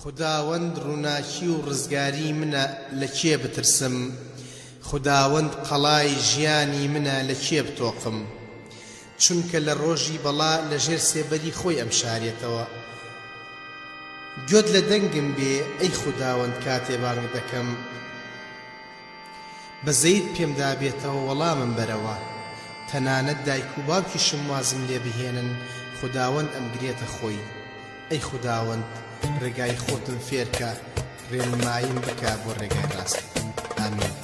خوداوەند ڕووناکی و ڕزگاریی منە، لە کێ بترسم؟ خوداوەند قەڵای ژیانی منە، لە کێ بتۆقم؟ چونکە لە ڕۆژی بەڵا لەژێر سێبەری خۆی ئەمشارێتەوە. گوێت لە دەنگم بێ، ئەی خوداوەند، کاتێ بانگ دەکەم. بەزەیت پێمدا بێتەوە وەڵامم بەرەوە. تەنانەت دایک و باوکیشم وازم لێ بهێنن، خوداوەند ئەمگرێتە خۆی. ئەی خوداوەند، ڕێگای خۆتم فێرکە، ڕێنماییم بکە بۆ ڕێگای ڕاست. ئامین.